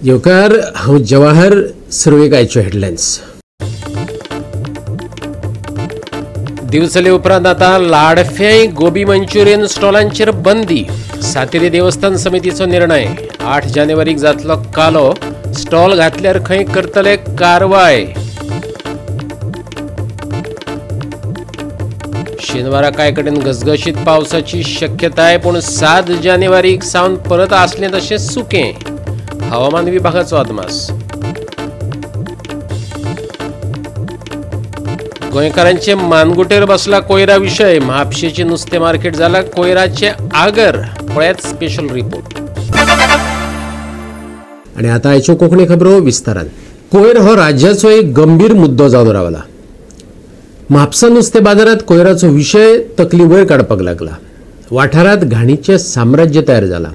येवकार, हांव जवाहर. सुरवेक आयच्यो हेडलायन्स. दिवचले उपरांत आतां लाडफें गोबी मंचुरियन स्टॉलांचेर बंदी. सातेरी देवस्थान समितीचो निर्णय. 8 जानेवारीक जातलो कालो. स्टॉल घातल्यार खंय करतले कारवाय. शेनवारा कांय कडेन घसघशीत पावसाची शक्यताय, पूण 7 जानेवारीक सावन परत आसलें तशें सुकें. हवामान विभागाचो अदमास. गोंयकारांचे मानगुटेर बसला कोयरा विशय. म्हापशेचे नुस्तें मार्केट जाला कोयराचे आगर. पळयात स्पेशल रिपोर्ट. आनी आतां आयच्यो कोंकणी खबरो विस्तारान. कोयर हो राज्याचो एक गंभीर मुद्दो जावन रावला. म्हापसा नुस्तें बाजारांत कोयराचो विशय तकली वयर काडपाक लागला. वाठारांत घाणीचें साम्राज्य तयार जाला.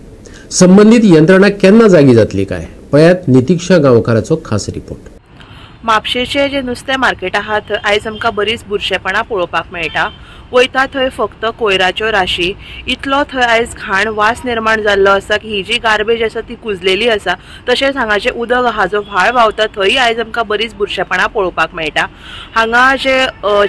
संबंदीत यंत्रणा केन्ना जागी जातली काय? पळयात नितिक्षा गांवकाराचो खास रिपोर्ट. म्हापशेचे जे नुस्तें मार्केट आहा थंय आयज आमकां बरीच बुरशेपणां पळोवपाक मेळटा. वयता थंय फक्त कोयराच्यो राशी. इतलो थंय आयज घाण वास निर्माण जाल्लो आसा की ही जी गार्बेज आसा ती कुजलेली आसा. तशेंच हांगाचें उदक आहा जो व्हाळ व्हांवता थंय आयज आमकां बरीच बुरशेपणां पळोवपाक मेळटा. हांगा जे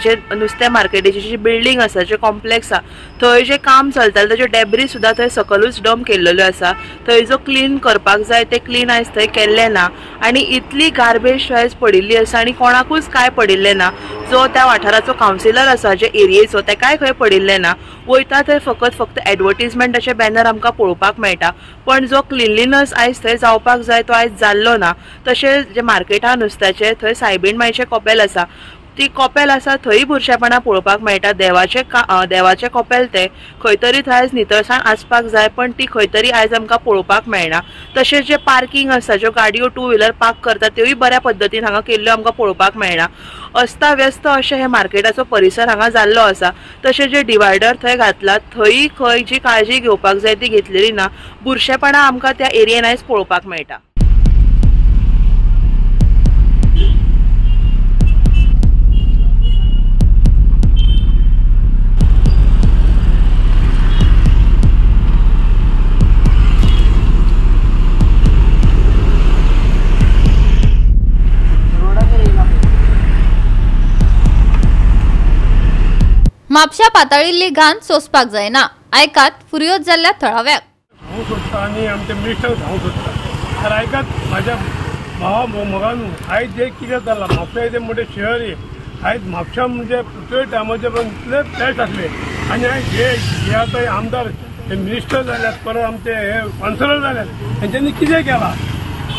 जे नुस्तें मार्केटीची जी बिल्डींग आसा, जे कॉम्प्लेक्स आसा थंय जें काम चलतालें ताच्यो डेब्री सुद्दां थंय सकलूच डंप केल्ल्यो आसा. थंय जो क्लीन करपाक जाय तें क्लीन आयज थंय केल्लें ना आनी इतली गार्बेज आयज पडिल्ली आसा आनी कोणाकूच कांय पडिल्लें ना. जो त्या वाठाराचो कावन्सिलर आसा जे एरियेचो तेकाय खंय पडिल्लें ना. वयता थंय फकत फक्त एडवर्टीजमेंटाचे बॅनर आमकां पळोवपाक मेळटा, पण जो क्लिनलीनस आयज थंय जावपाक जाय तो आयज जाल्लो ना. तशेंच जे मार्केट आहा नुस्त्याचें थंय सायबीण मायचें कॉपेल आसा, ती कॉपेल आसा थंय बुरशेपणां पळोवपाक मेळटा. देवाचें कॉपेल तें खंय तरी थंय आयज नितळसाण आसपाक जाय, पण ती खंय तरी आयज आमकां पळोवपाक मेळना. तशेंच जे पार्किंग आसा, ज्यो गाडयो टू व्हिलर पार्क करतात त्योय बऱ्या पद्दतीन हांगा केल्ल्यो आमकां पळोवपाक मेळना. अस्ताव्यस्त अशें हे मार्केटाचो परिसर हांगा जाल्लो आसा. तशें जे डिवायडर थंय घातला थंय खंय जी काळजी घेवपाक जाय ती घेतलेली ना. बुरशेपणां आमकां त्या एरियेन आयज पळोवपाक मेळटा. म्हापशा पाताळिल्ली घाण सोंसपाक जायना. आयकात फुर्योज जाल्ल्या थळाव्याक. हांव सोदता आनी आमचे मिनिस्टर हांव सोदता. तर आयकात म्हाज्या भावा मोगानू, आयज जे कितें जालां म्हापशा येदें मोठें शहर हे. आयज म्हापशा म्हणजे ते टायमाचे पण इतले फ्लॅट आसले आनी आयज हे हे आतां आमदार हे मिनिस्टर जाल्यात, परत आमचे हे कावन्सिलर जाल्यात, हेंच्यांनी कितें केलां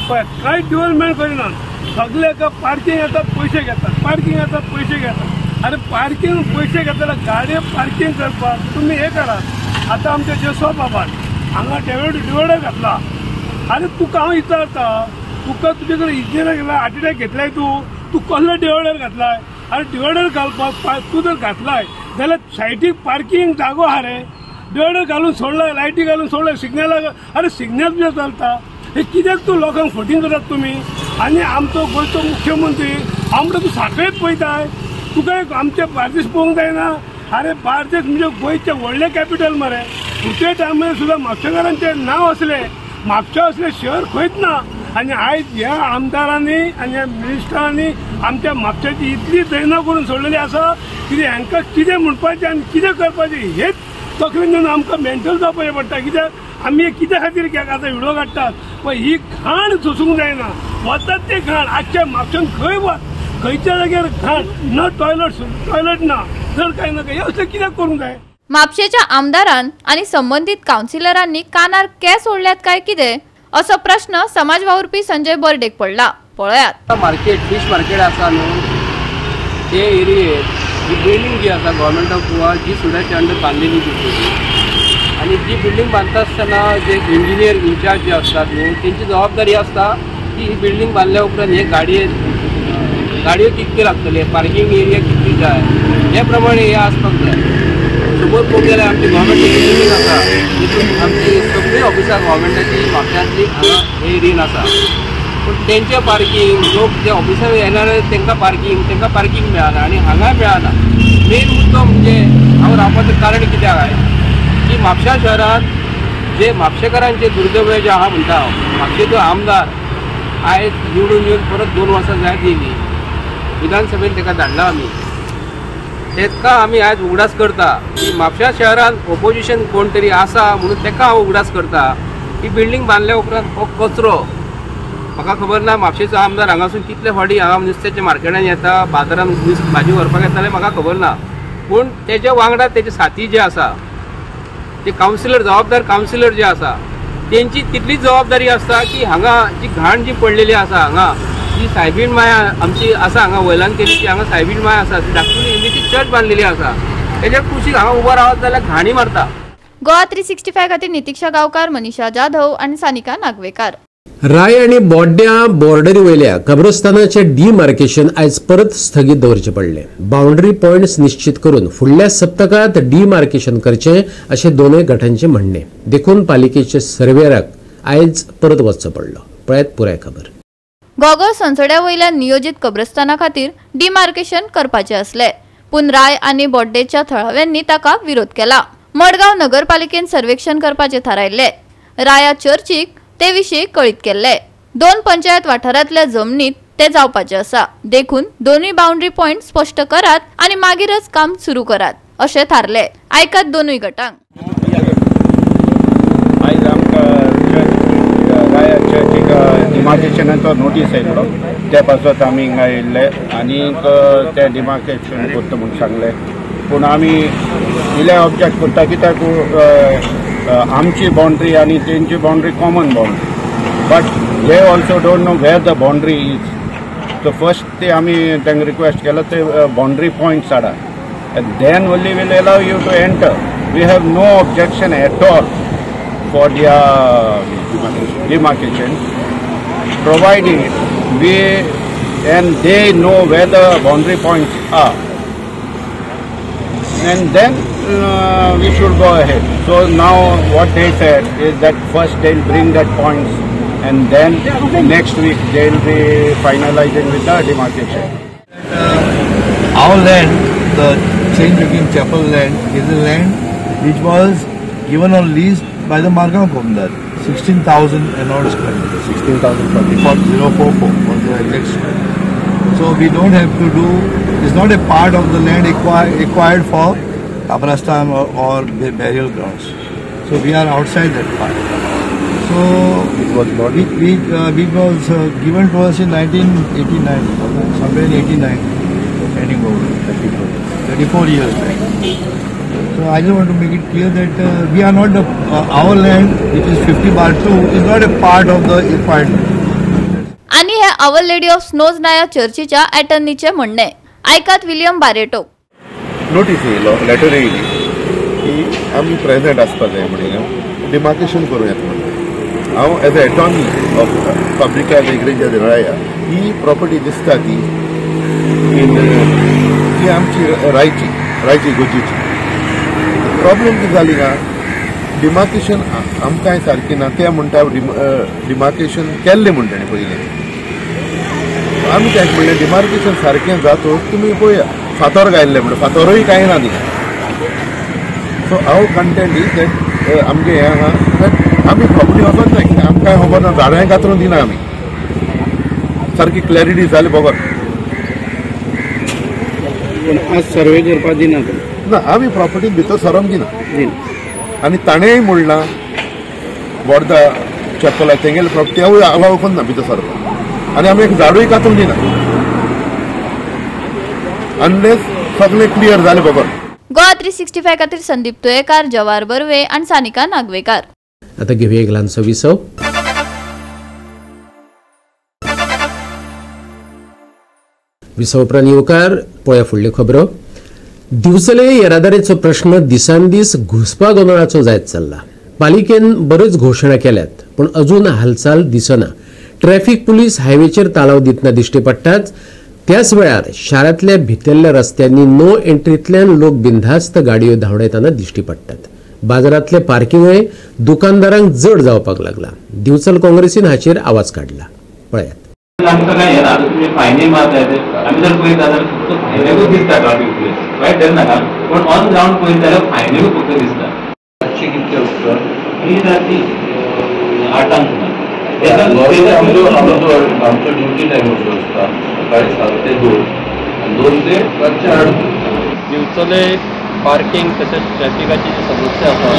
पळय, कांय डेवलपमेंट करिना. सगळे एका पार्किंग येतात पयशे घेतात, पार्किंग येतात पयशे घेतात. अरे पार्किंग पयशे घेतल्यार गाडयो पार्किंग करपाक तुमी हें करात. आतां आमच्या जेसो बाबान हांगा डिवायडर घातला. आनी तुका हांव विचारता, तुका तुजे कडेन इंजिनियर गेला, आर्किटेक्ट घेतलाय, तूं तूं कसलो डिवायडर घातलाय? आनी डिवायडर घालपाक तूं जर घातलाय जाल्यार सायडीक पार्किंग जागो आहा रे. डिवायडर घालून सोडलाय, लायटी घालून सोडलाय, सिग्नल, अरे सिग्नल तुजें चलता. हे कित्याक तूं लोकांक फटींग करतात तुमी? आनी आमचो गोंयचो मुख्यमंत्री आमकां तूं साकळीत पळयताय. तुका आमचे बार्देस पळोवंक जायना? अरे बार्देस म्हणजे गोंयचें व्हडलें कॅपिटल मरे. ते टायमार सुद्दां म्हापशेकारांचें नांव आसलें, म्हापशा असलें शहर खंयच ना. आनी आयज ह्या आमदारांनी आनी ह्या मिनिस्टरांनी आमच्या म्हापशाची इतली दैना करून सोडलेली आसा की हांकां कितें म्हणपाचें आनी कितें करपाचें हेच तकलेन घेवन आमकां मेंटल जावपाचें पडटा. कित्याक आमी कित्या खातीर आतां व्हिडियो काडटात, पण ही घाण सोसूंक जायना. वतात ते घाण आजच्या म्हापशान खंय वच, खंयच्या जाग्यार घाण ना, टॉयलट टॉयलट ना, चड कांय ना. हें असलें कित्याक करूंक जाय? म्हापशेच्या आमदारान आनी संबंदीत कावन्सिलरांनी कानार केंस ओडल्यात काय कितें असो प्रश्न समाज वावुरपी संजय बर्डेक पडला. पळयात. मार्केट फीश मार्केट आसा न्हू ते एरियेत ही बिल्डींग जी आसा गव्हर्मेंट ऑफ गोवा जी सुडाच्या अंडर बांदलेली ती, आनी जी बिल्डींग बांदता आसतना जे इंजिनियर इन्चार्ज जे आसतात न्हू तेंची जबाबदारी आसता की ही बिल्डींग बांदल्या उपरांत हे गाडयो कितके लागतले, पार्किंग एरिया कितली जाय, हे प्रमाणे हे आसपाक जाय. सपोज पळोवंक जाल्यार आमची गव्हर्मेंटाची बिल्डींग आसा तितून आमची सगळीं ऑफिसां गव्हर्मेंटाची म्हापश्यांतली हांगा हे एरियेन आसा, पूण तेंचें पार्किंग लोक जे ऑफिसार येणार तेंकां पार्किंग मेळना आनी हांगा मेळना. मेन मुद्दो म्हणजे हांव रावपाचें कारण कित्याक आहे की म्हापशा शहरांत जे म्हापशेकारांचे दुर्दैव जे आहा म्हणटा हांव, म्हापशेचो आमदार आयज निवडून येवन परत 2 वर्सां जायत येयली, विधानसभेन ताका धाडला आमी. तेका आमी आयज उगडास करता की म्हापशा शहरांत ओपोजिशन कोण तरी आसा म्हणून तेका हांव उगडास करता. ही बिल्डींग बांदल्या उपरांत हो कचरो म्हाका खबर ना म्हापशेचो आमदार हांगासून कितले फावटी हांगा नुस्त्याच्या मार्केटान येता, बाजारान भाजी व्हरपाक येताले म्हाका खबर ना, पूण तेज्या वांगडा तेजे साथी जे आसा ते कावन्सिलर, जबाबदार कावन्सिलर जे आसा तेंची तितलीच जबाबदारी आसता की हांगा जी घाण जी पडलेली आसा, हांगा जी सायबीण माया आमची आसा हांगा वयल्यान केली ती हांगा सायबीण माया आसा, ती धाकटुली इल्लीशी चर्च बांदलेली आसा, तेज्या कुशीक हांगा उबो रावत जाल्यार घाणी मारता. गोवा 365 खातीर नितिक्षा गांवकार, मनीषा जाधव आनी सानिका नागवेकार. राय आनी बोड्ड्या बॉर्डरी वयल्या कब्रस्तानाचे डिमार्केशन आयज परत स्थगीत दवरचें पडलें. बाउंड्री पॉयंट्स निश्चित करून फुडल्या सप्तकांत डिमार्केशन करचें अशें दोनूय गटांचें म्हणणें, देखून पालिकेचे सर्वेराक आयज परत वचचो पडलो. पळयात पुराय खबर. गोगोळ संसड्या वयल्या नियोजीत कब्रस्ताना खातीर डिमार्केशन करपाचें आसलें, पूण राय आनी बोड्डेच्या थळाव्यांनी ताका विरोध केला. मडगांव नगरपालिकेन सर्वेक्षण करपाचें थारायल्लें. राया चर्चीक ते विशीं कळीत केल्ले. 2 पंचायत वाठारांतल्या जमनीत ते जावपाचे आसा, देखून दोनूय बाउंड्री पॉयंट स्पश्ट करात आनी मागीरच काम सुरू करात अशें थारले. आयकात दोनूय गटांक. आयज आमकां राया चर्चीक डिमार्केशनाचो नोटीस आयलो, त्या पासत आमी हिंगा येयल्ले आनीक ते डिमार्केशन करता म्हूण सांगलें, पूण आमी इल्ले ऑब्जेक्ट करता कित्याक आमची बाउंड्री आनी तेंची boundary common boundary, but they also don't know where the boundary is. So first ते आमी तांकां रिक्वेस्ट केला ते बाउंड्री पॉयंट्स हाडा, then only will allow you to enter. We have no objection at all for their demarcation, provided we and they know where the boundary points are, and then we should go ahead. So now what they said is that first they'll bring that points and then next week they'll be finalizing with the demarcation. Our land, the Saint Joachim Chapel land, is a land which was given on lease by the Margao Komdar, 16,000 and odd square meters, 16,044 was the exact square. So we don't have to do, it's not a part of the land acquired for Kabrastan or burial grounds. So we are outside that part. So it was not, it was given to us in 1989, somewhere in 89, ending over 34 years back. So I just want to make it clear that we are not the, our land, which is 50/2, is not a part of the acquired land. आणि हे our lady of snows नाया चर्चीच्या अटर्नीचे म्हणणे. आयकात William Barreto. Notice येयलो, letter येयली की आमी present आसपा जाय म्हणून डिमार्केशन करूं येता म्हणून. हांव as a attorney of Fabrica de Igreja de Raia he property दिसता ती ती आमची रायची, रायची गोजीची. प्रॉब्लेम कितें जाली ना, डिमार्केशन आमकांय सारकें ना. ते म्हणटा डिमार्केशन केल्लें म्हण तेणें पयलीं, आमी ताका म्हणलें डिमार्केशन सारकें जातो तुमी पळया, फातर घायल्ले म्हणटा, फातरूय कांय ना थिंगा. सो हांव कंटेंट is that आमगें हें आहा that आमी प्रॉपर्टी वचत ना, कित्याक आमकां खबर ना, झाडांय कातरून दिना आमी, सारकी क्लॅरिटी जाली बगर. पूण आज सर्वे करपाक दिना ना, आमी प्रॉपर्टीन भितर सरोंक दिना. आनी ताणेंय म्हणलां बोर्दा चॅपल तेंगेले प्रॉपर्टी तेवूय अलाव करना भितर सरपाक, आनी आमी एक झाडूय कातून दिना अनलेस सगळें क्लियर जालें बगर. गोवा 365 खातीर संदीप तुयेकार, जवार बर्वे आनी सानिका नागवेकार. आता घेऊया एक ल्हानसो विसव. विसव उपरांत येवकार पळया फुडल्यो खबरो. दिवचले येरादारीचो प्रश्न दिसान दीस घुसपा गोंदळाचो जायत चल्ला. पालिकेन बऱ्योच घोशणा केल्यात पूण अजून हालचाल दिसना. ट्रॅफिक पुलीस हायवेचेर तालाव दितना दिश्टी पडटात. त्याच वेळार शारांतल्या भितरल्या रस्त्यांनी नो एंट्रींतल्यान लोक बिनधास्त गाडयो धांवडायतना दिश्टी पडटात. बाजारांतले पार्किंगय दुकानदारांक जड जावपाक लागला. दिवचल काँग्रेसीन हाचेर आवाज काडला. पळयात. आमकां काय येना तुमी फायनी मारता आमी जर पळयता जाल्यार फक्त फायनेकूच दिसता ट्राफीक पुलीस वायट धरनाका, पूण ऑन ग्रावंड पळयत जाल्यार फायनेकूच फक्त दिसता. रातचे कितके वचता ही राती 8 सुमार आमचो आमचो ड्युटी टायम असो आसता सकाळी 7 ते 2 आनी 2 ते रातचे 8. दिवचले पार्किंग तशेंच ट्रॅफिकाची जी समस्या आसा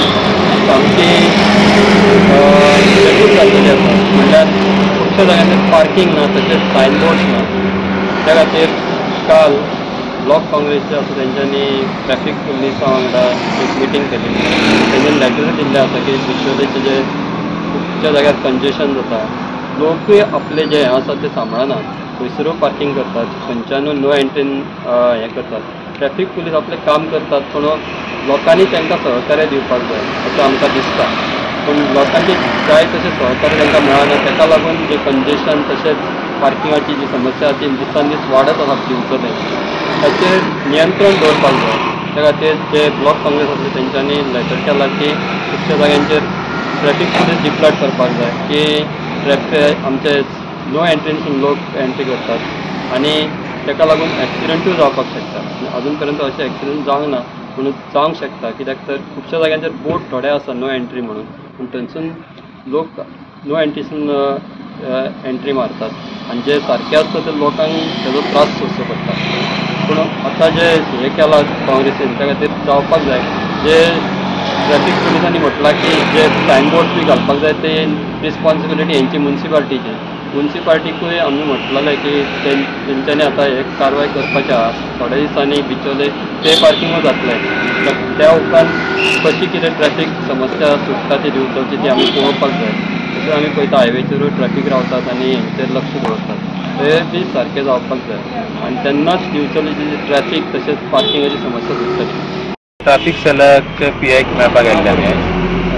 ती सामकी वेगळीच जाल्लेली आसा. म्हणल्यार खुबश्या जाग्यांचेर पार्किंग ना, तशेंच सायन बोर्ड्स ना. त्या खातीर काल ब्लॉक काँग्रेस जे आसा तेंच्यांनी ट्रॅफिक पुलिसां वांगडा एक मिटींग केली. तेंच्यांनी लेटर दिल्लें आसा की बिचोलेचे जे खुबश्या जाग्यार कंजेशन जाता, लोकूय आपले जे हें आसा ते सांबाळना, खंयसरूय पार्किंग करतात, खंयच्यानूय नो एंट्रीन हें करतात. ट्रॅफिक पुलीस आपलें काम करतात, पूण लोकांनी तांकां सहकार्य दिवपाक जाय अशें आमकां दिसता. पूण लोकांचें जाय तशें सहकार्य तांकां मेळना, ताका लागून जें कंजेशन तशेंच पार्किंगाची जी समस्या आसा ती दिसान दीस वाडत आसा दिवचले. ताचेर नियंत्रण दवरपाक जाय. त्या खातीर जे ब्लॉक काँग्रेस आसले तेंच्यांनी लेटर केला की खुबश्या जाग्यांचेर ट्रॅफिक पुलीस डिप्लॉय करपाक जाय की ट्रॅफिक आमचे नो एंट्रीनसून लोक एंट्री करतात आनी ताका लागून एक्सिडंटूय जावपाक शकता. अजून पर्यंत अशें एक्सिडंट जावंक ना, पूण जावंक शकता, कित्याक तर खुबश्या जाग्यांचेर बोर्ड थोडे आसा नो एंट्री म्हणून, पूण थंयसून लोक नो एंट्रीसून एंट्री मारतात आनी जे सारके आसता ते लोकांक ताजो त्रास सोंसचो पडटा. पूण आतां जे हें केलां काँग्रेसीन त्या खातीर जावपाक जाय. जे ट्रॅफिक पुलिसांनी म्हटलां की जे सायन बोर्ड्स बी घालपाक जाय ते रिस्पॉन्सिबिलिटी हेंची मुन्सिपाल्टीची. मुन्सिपाल्टीकूय आमी म्हटलेलें की तेंच्यांनी आतां हे कारवाय करपाची आहा. थोड्या दिसांनी बिचोले पे पार्किंगूय जातलें, त्या उपरांत कशी कितें ट्रॅफिक समस्या सुट्टा ती दिवचलची ती आमी पळोवपाक जाय. तशें आमी पळयता हायवेचेरूय ट्रॅफिक रावतात आनी हेंचेर लक्ष दवरतात, ते बी सारकें जावपाक जाय आनी तेन्नाच दिवचलेची ट्रॅफिक तशेंच पार्किंगाची समस्या सुट्टली. ट्राफीक सेलाक पी आयक मेळपाक गेल्ले आमी.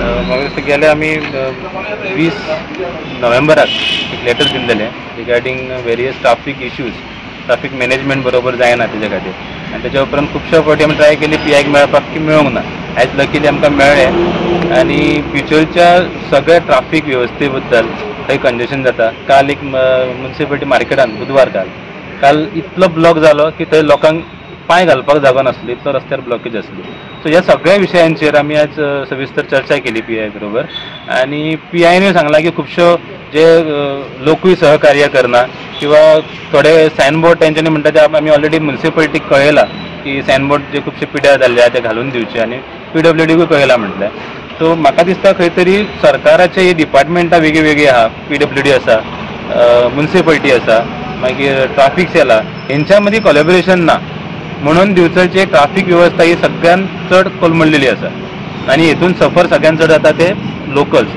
म्हाका दिसता गेले आमी 20 नोव्हेंबराक एक letter दिल्लेलें regarding various traffic issues, traffic management बरोबर जायना तेज्या खातीर. आनी तेज्या उपरांत खुबश्या फावटी आमी ट्राय केली पी आयक मेळपाक की मेळूंक ना. आयज लकीली आमकां मेळ्ळें आनी बिचोलच्या सगळ्या ट्राफीक वेवस्थे बद्दल थंय कंजेशन जाता. काल एक मुन्सिपालिटी मार्केटान बुधवार काल इतलो ब्लॉक जालो की थंय लोकांक पांय घालपाक जागो नासलो, इतलो रस्त्यार ब्लॉकेज आसली. सो ह्या सगळ्या विशयांचेर आमी आज सविस्तर चर्चा केली पी I बरोबर आनी पी आयनूय सांगलां की खुबश्यो जे लोकूय सहकार्य करना किंवा थोडे सायन बोर्ड तेंच्यांनी म्हणटा ते आमी ऑलरेडी मुन्सिपालिटीक कळयलां की सायन बोर्ड जे खुबशे पिड्यार जाल्ले आहा ते घालून दिवचे आनी पी डब्ल्यू डीकूय कळयलां म्हटलें. सो म्हाका दिसता खंय तरी सरकाराचे ही डिपार्टमेंटां वेगळीं वेगळीं आहा, पी डब्ल्यू डी आसा, मुन्सिपालिटी आसा, मागीर ट्राफीक सेल आहा, हेंच्या मदीं कोलॅबोरेशन ना म्हणून दिवचलची ट्राफीक वेवस्था ही सगळ्यात चड कोलमडलेली आसा आनी हेतून सफर सगळ्यात चड जाता ते लोकल्स.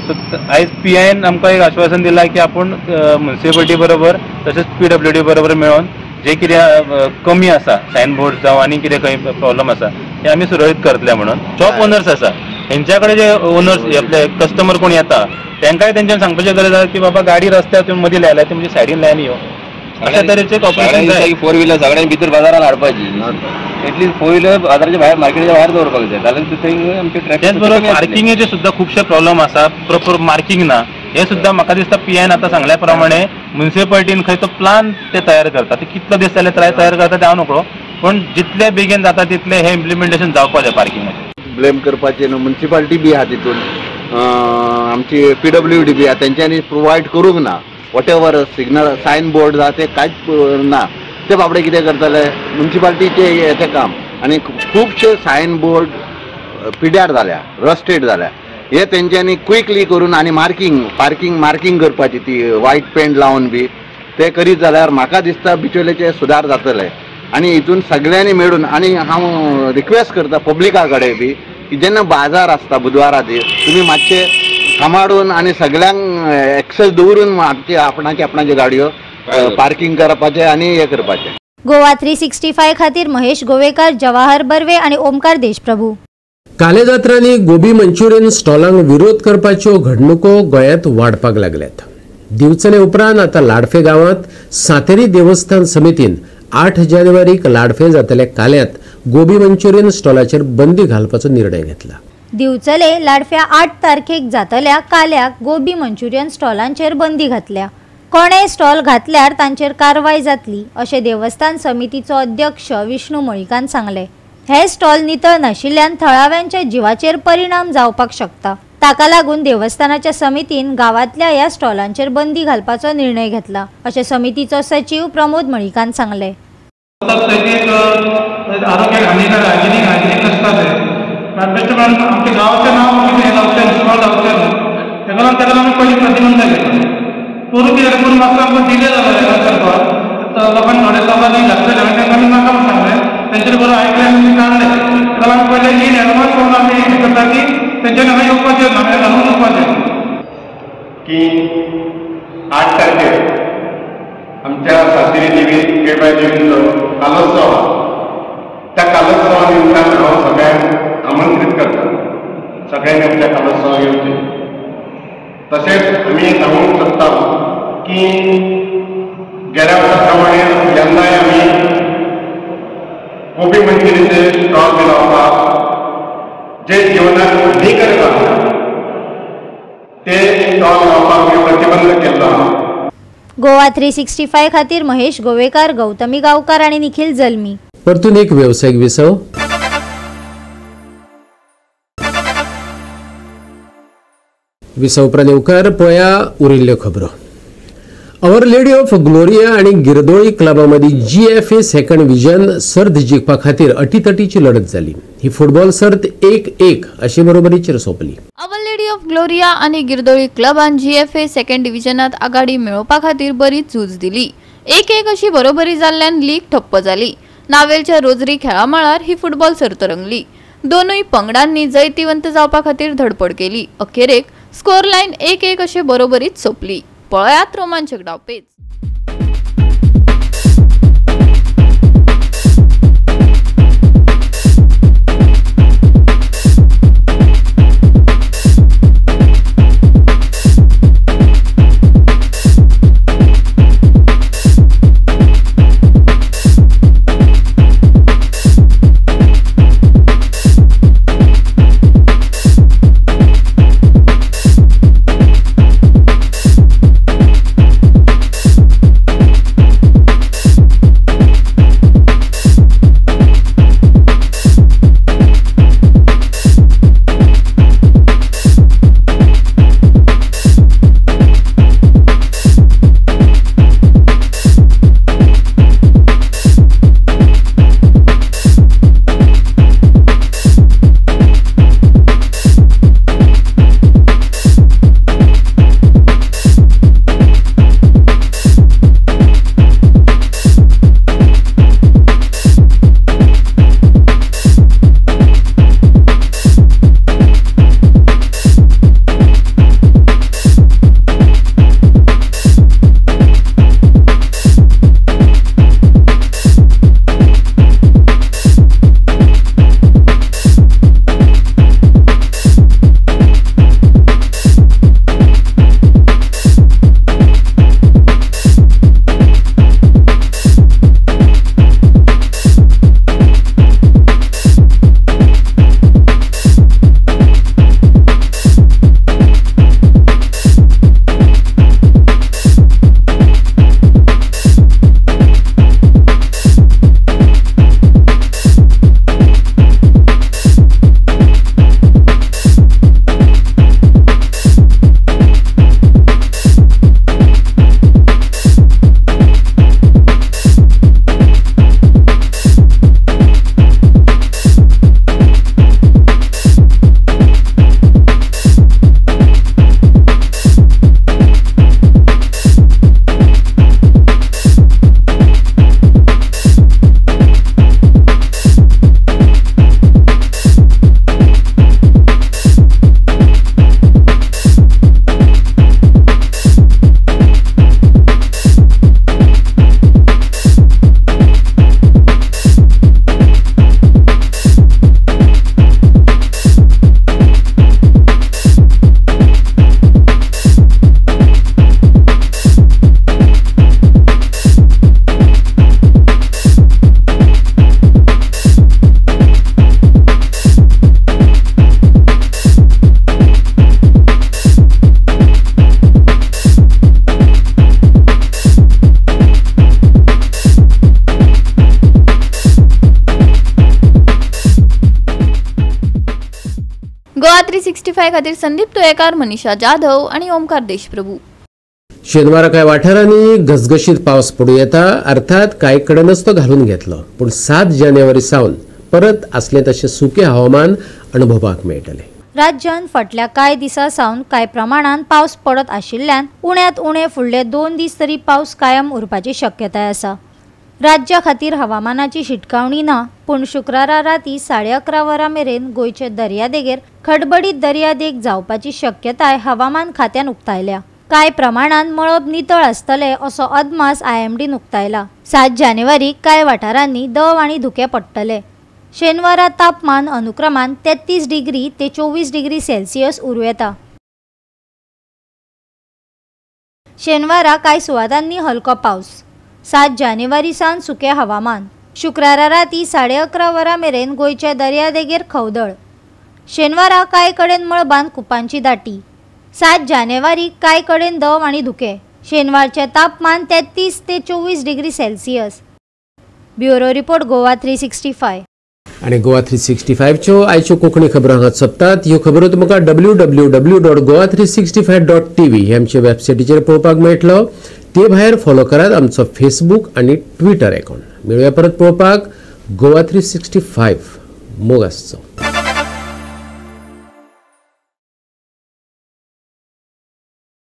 सो आयज पी आयन आमकां एक आश्वासन दिलां की आपूण मुन्सिपालिटी बरोबर तशेंच पी डब्ल्यू डी बरोबर मेळोन जे कितें कमी आसा सायन बोर्ड जावं आनी कितें खंय प्रॉब्लम आसा ते आमी सुरळीत करतले म्हणून. शॉप ओनर्स आसा हेंच्या कडेन जे ओनर्स आपले कस्टमर कोण येता तांकांय तेंच्यान सांगपाची गरज आसा की बाबा गाडी रस्त्यार तुमी मदीं लायल्या ती म्हणजे सायडीन लायन यो, अशा तरेचे कॉपरेशन. फोर व्हिलर सगळ्यांनी भितर बाजारान हाडपाची, एटलीस्ट फोर व्हिलर बाजाराच्या भायर मार्केटाच्या भायर दवरपाक जाय, जाल्यार थंय आमचे ट्रॅफिक. त्याच बरोबर पार्किंगेचे सुद्दां खुबशे प्रॉब्लम आसा, प्रोपर मार्किंग ना, हे सुद्दां म्हाका दिसता पी आयन आतां सांगल्या प्रमाणे मुन्सिपालिटीन खंय तो प्लान ते तयार करता, ते कितलो दीस जाले तयार करता ते हांव नकळो, पूण जितले बेगीन जाता तितले हे इम्प्लिमेंटेशन जावपाक जाय पार्किंगाचें. ब्लेम करपाचें न्हू, मुन्सिपालिटी बी आहा तितून, आमची पी डब्ल्यू डी बी आहा, तेंच्यांनी प्रोवायड करूंक ना whatever signal sign board आहा ते कांयच ना. ते बाबडे कितें करतले, मुन्सिपालिटीचें हें काम. आनी खुबशे सायन बोर्ड पिड्यार जाल्या, रस्टेड जाल्या, हे तेंच्यांनी क्विकली करून आनी मार्किंग पार्किंग मार्किंग करपाची ती वायट पेंट लावन बी ते करीत जाल्यार म्हाका दिसता बिचोलेचे सुदार जातले. आनी हितून सगळ्यांनी मेळून, आनी हांव रिक्वेस्ट करता पब्लिका कडेन बी की जेन्ना बाजार आसता बुधवारा दीस तुमी मातशे सांबाळून आनी सगळ्यांक एक्सेस दवरून आमची आपणाची आपणाच्यो गाडयो पार्किंग करपाचें आनी हें करपाचें. गोवा 365 खातीर महेश गोवेकर, जवाहर बर्वे आणि ओमकार देशप्रभू. काले जात्रांनी गोबी मंचुरियन स्टॉलांक विरोध करपाच्यो घडणुको गोंयांत वाडपाक लागल्यात. दिवचले उपरांत आतां लाडफे गांवांत सातेरी देवस्थान समितीन 8 जानेवारीक लाडफे जातल्या काल्यांत गोबी मंचुरियन स्टॉलाचेर बंदी घालपाचो निर्णय घेतला. दिवचले लाडफ्या 8 तारखेक जातल्या काल्याक गोबी मंचुरियन स्टॉलांचेर बंदी घातल्या. कोणेय स्टॉल घातल्यार तांचेर कारवाय जातली अशें देवस्थान समितीचो अध्यक्ष विष्णू मळिकान सांगलें. हे स्टॉल नितळ नाशिल्ल्यान थळाव्यांच्या जिवाचेर परिणाम जावपाक शकता. ताका लागून देवस्थानाच्या समितीन गांवांतल्या ह्या स्टॉलांचेर बंदी घालपाचो निर्णय घेतला अशें समितीचो सचीव प्रमोद मळिकान सांगलें. आरोग्याक हानिकारक हायजिनीक हायजिनीक नासता तें बेश्टें म्हणून आमच्या गांवाचें नांव कितें लावचें स्टॉल लावचें न्हू तेका लागून ताका आमी पयलीं प्रतिबंध केलो. पोरूं कितें जालें, पोरूं मातसो आमकां डिले जालो हें करपाक, लोकांनी थोडे लोकांनी घातलेले आनी तांकां आमी नाका म्हूण सांगलें, तेंच्यानी बरोबर आयकलें आनी काडलें. ताका लागून पयलें इन एडवान्स म्हणून आमी हें करता की तेंच्यानी हांगा येवपाचें ना, हांगा घालून येवपाचें की 8 तारखेर आमच्या सातेरी देवी केळबाय देवीचो कालोत्सव आसा. त्या कालोत्सवा निमतान हांव सगळ्यांक आमंत्रीत करता, सगळ्यांनी आमच्या कालोत्सवाक येवचें. तशेंच आमी सांगूंक सोदता की गेल्या वर्सा प्रमाणे यंदाय आमी गोबी मंचुरियनचे स्टॉल बी लावपाक जे जिवनाक हानिकारक आसा ते स्टॉल लावपाक आमी प्रतिबंध केल्लो आसा. गोवा 365 खातीर महेश गोवेकार, गौतमी गांवकार आनी निखिल जल्मी. परतून एक वेवसायीक विसव. विसव उपरांत येवकार पळया उरिल्ल्यो खबरो. Our lady of Gloria आनी गिरदोळी क्लबा मदीं GFA second division सर्त जिखपा खातीर अटीतटीची लढत जाली. ही फुटबॉल सर्त 1-1 अशी बरोबरीचेर सोंपली. Our lady of Gloria आनी गिरदोळी क्लबान GFA second डिव्हिजनात आघाडी मेळोवपा खातीर बरी झूज दिली. 1-1 अशी बरोबरी जाल्ल्यान लीग ठप्प जाली. नावेलच्या रोजरी खेळामळार ही फुटबॉल सर्त रंगली. दोनूय पंगडांनी जैतिवंत जावपा खातीर धडपड केली. अखेरेक स्कोर लायन 1-1 अशे बरोबरीत सोंपली. पळयात रोमांचक डावपेच. 365 खातीर संदीप तुयेकार, मनीषा जाधव आनी ओमकार देशप्रभू. शेनवारा कांय वाठारांनी घसघशीत पावस पडूं येता, अर्थात कांय कडेनच तो घालून घेतलो, पूण 7 जानेवारी सावन परत असलें तशें सुकें हवामान अणभवपाक मेळटलें. राज्यांत फाटल्या कांय दिसां सावन कांय प्रमाणान पावस पडत आशिल्ल्यान उण्यांत उणे फुडले 2 दीस तरी पावस कायम उरपाची शक्यताय आसा. राज्या खातीर हवामानाची शिटकावणी ना, पूण शुक्रारा राती 11:30 वरां मेरेन गोंयचे दर्यादेगेर खडबडीत दर्यादेग जावपाची शक्यताय हवामान खात्यान उक्तायल्या. कांय प्रमाणान मळब नितळ आसतले असो अदमास IMDन उक्तायला. 7 जानेवारीक कांय वाठारांनी दव आनी धुकें पडटले. शेनवारा तापमान अनुक्रमान 33 डिग्री ते 24 डिग्री सेल्सियस उरूं येता. शेनवारा कांय सुवातांनी हलको पावस. 7 जानेवारी सावन सुकें हवामान. शुक्रारा राती 11:30 वरां मेरेन गोंयच्या दर्यादेगेर खवदळ. शेनवारा कांय कडेन मळबान कुपांची दाटी. 7 जानेवारीक कांय कडेन दव आनी धुकें. शेनवारचें तापमान 33 ते 24 degree Celsius. Bureau report, Goa 365. आनी गोवा 365च्यो आयच्यो कोंकणी खबरो हांगा सोंपतात. ह्यो खबरो तुमकां www.goa365.tv हे आमचे वेबसायटीचेर पळोवपाक मेळटलो. ते भायर फॉलो करात आमचो फेसबूक आनी ट्विटर अकाउंट. मेळुया परत पळोवपाक गोवा 365. मोग आसचो.